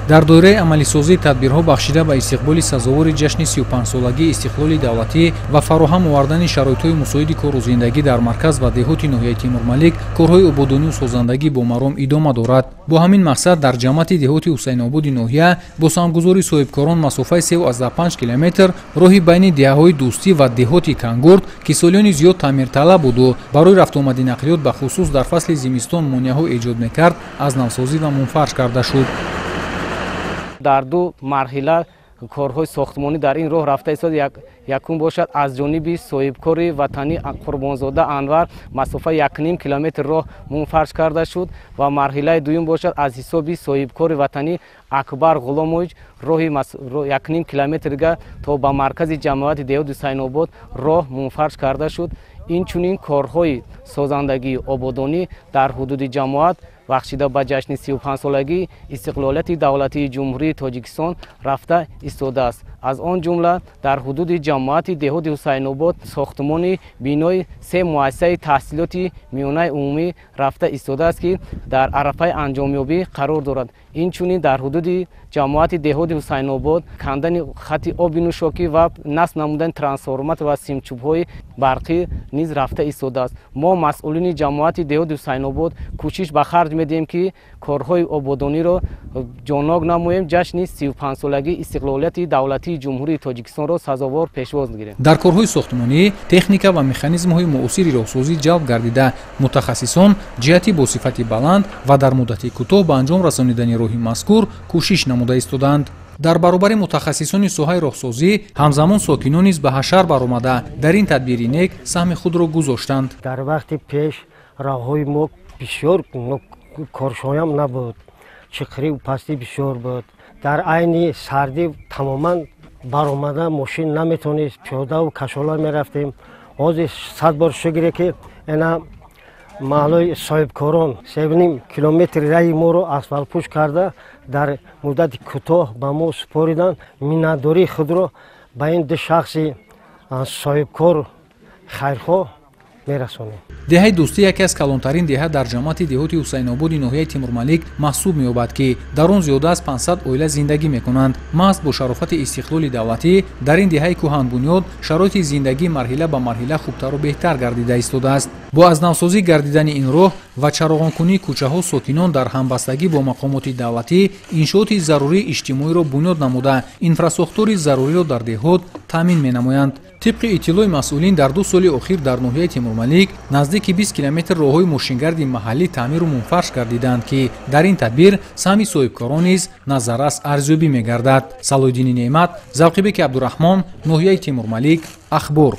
Дар доираи амалисозии тадбирҳо бахшида ба истиқболи сазовори ҷашни 35-солагии истиқлоли давлатӣ ва фароҳам овардани шароитҳои мусоиди кору зиндагӣ дар марказ ва деҳоти ноҳияи Тимурмалик корҳои ободонию созандагӣ бо маром идома дорад. Бо ҳамин мақсад дар ҷамоати деҳоти Ҳусайнободи ноҳия бо саҳмгузори соҳибкорон масофаи 3,5 километр роҳи байни деҳаҳои Дӯстӣ ва деҳоти Кангурд, ки солиёни зиёд таъмирталаб буду барои рафтуомади нақлиёт ба хусус дар фасли зимистон монеаҳо эҷод мекард, аз навсозӣ ва мунфарш карда шуд. Дар ду марҳила корҳои сохтмонӣ дар ин роҳ рафта истод. Якум бошад, аз ҷониби соҳибкори ватанӣ Қурбонзода Анвар масофаи 1,5 километр роҳ мунфарш карда шуд ва марҳилаи дуюм бошад, аз ҳисоби соҳибкори ватанӣ Акбар Ғуломович роҳи 1,5 километрга то ба маркази ҷамоати деҳоти Ҳусайнобод роҳ мунфарш карда шуд. Инчунин корҳои созандагии ободонӣ дар ҳудуди ҷамоат бахшида ба ҷашни 35-солагии истиқлолияти давлатии Ҷумҳурии Тоҷикистон рафта истодааст. Аз он ҷумла дар ҳудуди ҷамоати деҳоти Ҳусайнобод сохтмони бинои се муассисаи таҳсилоти миёнаи умумӣ рафта истодааст, ки дар арафаи анҷомёбӣ қарор дорад. Инчунин дар ҳудуди ҷамоати деҳоти Ҳусайнобод кандани хати оби нӯшокӣ ва насб намудани трансформатор ва симчӯбҳои барқӣ низ рафта истодааст. Мо, масъулини ҷамоати деҳоти Ҳусайнобод, кӯшиш ба харҷ медиҳем, ки корҳои ободониро ҷоннок намоем, ҷашни 35-солагии истиқлолияти давлатии Ҷумҳурии Тоҷикистонро сазовор пешвоз гирем. Дар корҳои сохтмонӣ техника ва механизмҳои муосири роҳсозӣ ҷалб гардида, мутахассисон ҷиҳати бо сифати баланд ва дар муддати кӯтоҳ ба анҷом расонидани роҳи мазкур кӯшиш намуда истодаанд. Дар баробари мутахассисони соҳаи роҳсозӣ ҳамзамон сокинон низ ба ҳашар баромада, дар ин тадбири нек саҳми худро гузоштанд. Дар вақти пеш роҳҳои мо бисёр коршоям набуд, чиқриву пастӣ бисёр буд. Дар айни сардӣ тамоман баромада мошин наметонист, пиёдаву кашола мерафтем. Ҳозир 100 бор шукре, ки ина маҳаллои соҳибкорон 3,5 километри раҳи моро асфалтпӯш карда, дар муддати кӯтоҳ ба мо супориданд. Миннатдории худро ба ин ду шахси соҳибкор хайрхоҳ мерасонем. Деҳаи Дӯстӣ яке аз калонтарин деҳа дар ҷамоати деҳоти Ҳусайнободи ноҳияи Тимурмалик маҳсуб меёбад, ки дар он зиёда аз 500 оила зиндагӣ мекунанд. Маҳз бо шарофати истиқлоли давлатӣ дар ин деҳаи кӯҳанбунёд шароити зиндагӣ марҳила ба марҳила хубтару беҳтар гардида истодааст. Бо аз навсозӣ гардидани ин роҳ ва чароғонкунии кӯчаҳо сокинон дар ҳамбастагӣ бо мақомоти давлатӣ иншооти зарурии иҷтимоиро бунёд намуда, инфрасохтори заруриро дар деҳот таъмин менамоянд. Тибқи иттилои масъулин, дар 2 соли охир дар ноҳияи Тимурмалик наздики 20 километр роҳҳои мошингарди маҳаллӣ таъмиру мунфарш гардиданд, ки дар ин тадбир саҳми соҳибкорон низ назаррас арзёбӣ мегардад. Салоҳиддини Неъмат, Завқибеки Абдураҳмон, ноҳияи Тимурмалик, Ахбор.